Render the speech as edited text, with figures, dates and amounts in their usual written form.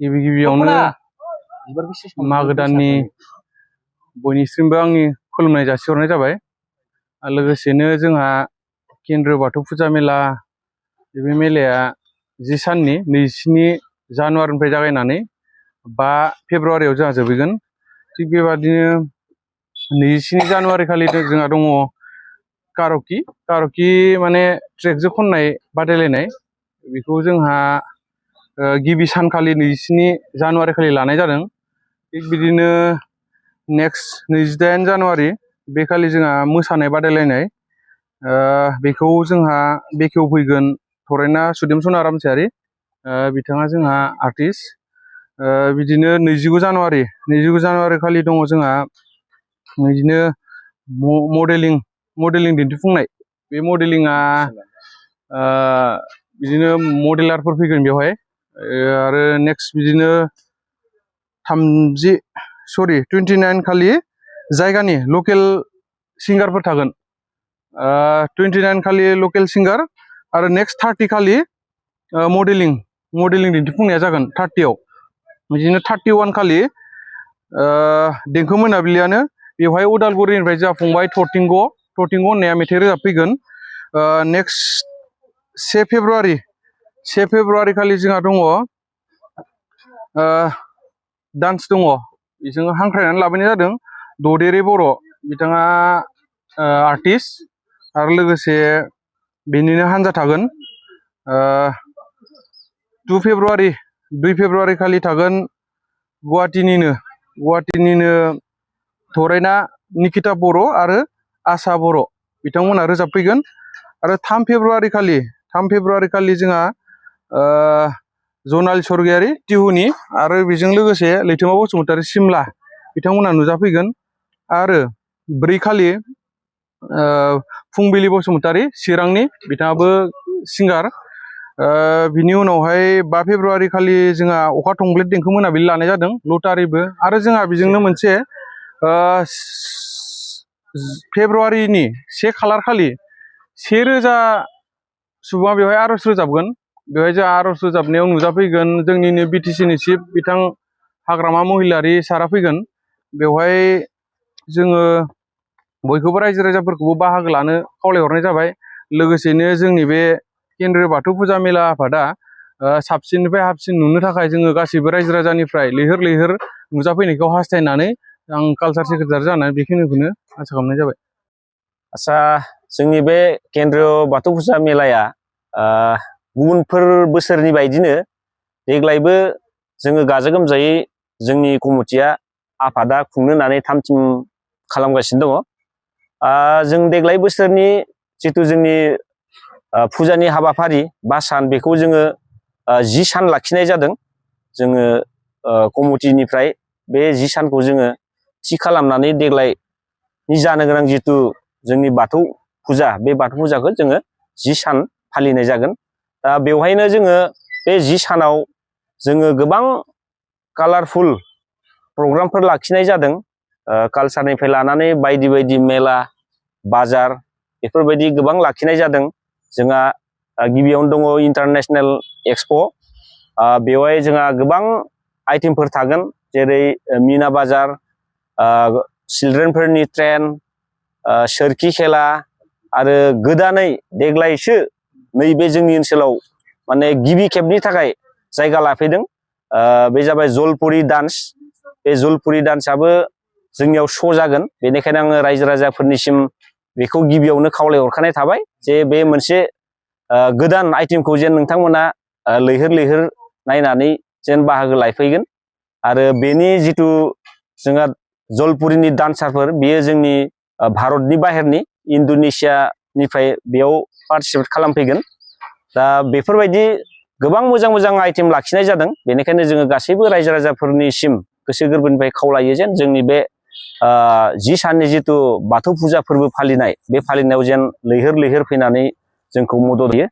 गिबि गिबियावनो मागो दाननि बयनिसिमबो आंनि खुलुमनाय जासिहरनाय जाबाय। लोगोसेनो जोंहा केन्द्रीय बाथौ फुजा मेला बे मेलाया 10 साननि 27 जानुवारिनिफ्राय जागायनानै 5 फेब्रुवारियाव जोंहा जोबहैगोन। थिग बेबादिनो 27 जानुवारि खालि जोंहा दङ कार'कि माने ट्रेकजों खननाय बादायलायनाय। बेखौ जोंहा गिबि सानखालि 27 जानुवारि खालि लानाय जादों। थिग बिदिनो नेक्स्ट 28 जानुवारि बे खालि जोंहा मोसानाय बादायलायनाय। बेखौ जोंहा बेखेवफैगोन थरायना सुदेमसना रामसियारि, बिथाङा जोंहा आर्टिस्ट। बिदिनो 29 जानुवारि खालि दङ जोंहा बिदिनो मडेलिं दिन्थिफुंनाय। बे मडेलिंआ बिदिनो मडेलारफोर फैगोन बेवहाय। आरो नेक्स्ट बिदिनो 29 खालि जायगानि लकेल सिंगारफोर थागोन। 29 खालि लकेल सिंगार आरो नेक्स्ट 30 खालि मडेलिं दिन्थिफुंनाया जागोन 30आव। बिदिनो 31 खालि देंखो मोनाबिलियानो बेवहाय उदालगुरिनिफ्राय जोंहा फंबाय थरथिंग होननाया मेथाइ रोजाबफैगोन। नेक्स्ट 1 फेब्रुवारि खालि जोंहा दङ डान्स दङ। बेजों हांख्रायनानै लाबोनाय जादों ददेरे बर', बिथाङा आर्टिस्ट आरो लोगोसे बेनिनो हान्जा थागोन। 2 फेब्रुवारि खालि थागोन गुवाहाटीनिनो थरायना निकिता बर' आरो आसा बर', बिथांमोना रोजाबफैगोन। आरो 3 फेब्रुवारि खालि जोंहा जनालि स्वर्गियारि टिहुनि आरो बेजों लोगोसे लैथोमा बसुमतारी सिमला, बिथांमोना नुजाफैगोन। आरो 4 खालि फुंबिलि बसुमतारी चिरांनि, बिथाङाबो सिंगार। बिनि उनावहाय 5 फेब्रुवारि खालि जोंहा अखा थंब्लेद देंखो मोनाबिलि लानाय जादों लटारिबो। आरो जोंहा बेजोंनो मोनसे फेब्रुवारिनि 1 खालार खालि 1000 सुबुङा बेवहाय आर'ज रोजाबगोन। बेवहाय जोंहा आर'ज रोजाबनायाव नुजाफैगोन जोंनिनो बिटिसिनि चिफ बिथां हाग्रामा महिलारि सारा फैगोन। बेवहाय जोङो बयखौबो रायजो राजाफोरखौबो बाहागो लानो खावलायहरनाय जाबाय। लोगोसेनो जोंनि बे केन्द्रीय बाथौ फुजा मेला आफादा साबसिननिफ्राय हामसिन नुनो थाखाय जोङो गासैबो रायजो राजानिफ्राय लैहोर नुजाफैनायखौ हास्थायनानै आं कालचार सेक्रेटारि जानानै बेखिनिखौनो आसा खालामनाय जाबाय। आदसा, जोंनि बे केन्द्रीय बाथौ फुजा मेलाया गुबुनफोर बोसोरनि बायदिनो देग्लायबो जोङो गाजा गोमजायै जोंनि कमिटिया आफादा खुंनो होननानै थाम थिम खालामगासिनो दङ। जों देग्लाय बोसोरनि जिथु जोंनि फुजानि हाबाफारि 5 सान, बेखौ जोङो 10 सान लाखिनाय जादों। जोङो कमिटिनिफ्राय बे 10 सानखौ जोङो थि खालामनानै देग्लायनि जानो गोनां जिथु जोंनि बाथौ फुजा, बे बाथौ फुजाखौ जोङो 10 सान फालिनाय जागोन। दा बेवहायनो जोङो बे 10 सानाव जोङो गोबां कालारफुल प्रग्रामफोर लाखिनाय जादों। कालचारनिफ्राय लानानै बायदि मेला बाजार बेफोरबायदि गोबां लाखिनाय जादों। जोंहा गिबियावनो दङ इन्टारनेशनेल एक्सप'। बेवहाय जोंहा गोबां आइटेमफोर थागोन, जेरै मिना बाजार, चिलड्रेनफोरनि ट्रेन, सोरखि खेला, आरो गोदानै देग्लायसो नैबे जोंनि ओनसोलाव माने गिबि खेबनि थाखाय जायगा लाफैदों। बे जाबाय जलपुरि डान्स। बे जलपुरि डान्सआबो जोंनियाव श' जागोन। बेनिखायनो आङो रायजो राजाफोरनिसिम बेखौ गिबियावनो खावलायहरखानाय थाबाय जे बे मोनसे गोदान आइटेमखौ जेन नोंथांमोना लैहोर नायनानै जेन बाहागो लाफैगोन। आरो बेनि जिथु जोंहा जलपुरिनि डान्सारफोर, बेयो जोंनि भारतनि बाहेरनि इण्ड'नेसियानिफ्राय बेयाव पार्टिसिपेट खालामफैगोन। दा बेफोरबायदि गोबां मोजां आइटेम लाखिनाय जादों। बेनिखायनो जोङो गासैबो रायजो राजाफोरनिसिम गोसो गोरबोनिफ्राय खावलायो जेन जोंनि बे 10 साननि जिथु बाथौ फुजा फोरबो फालिनाय, बे फालिनायाव जेन लैहोर फैनानै जोंखौ मदद होयो।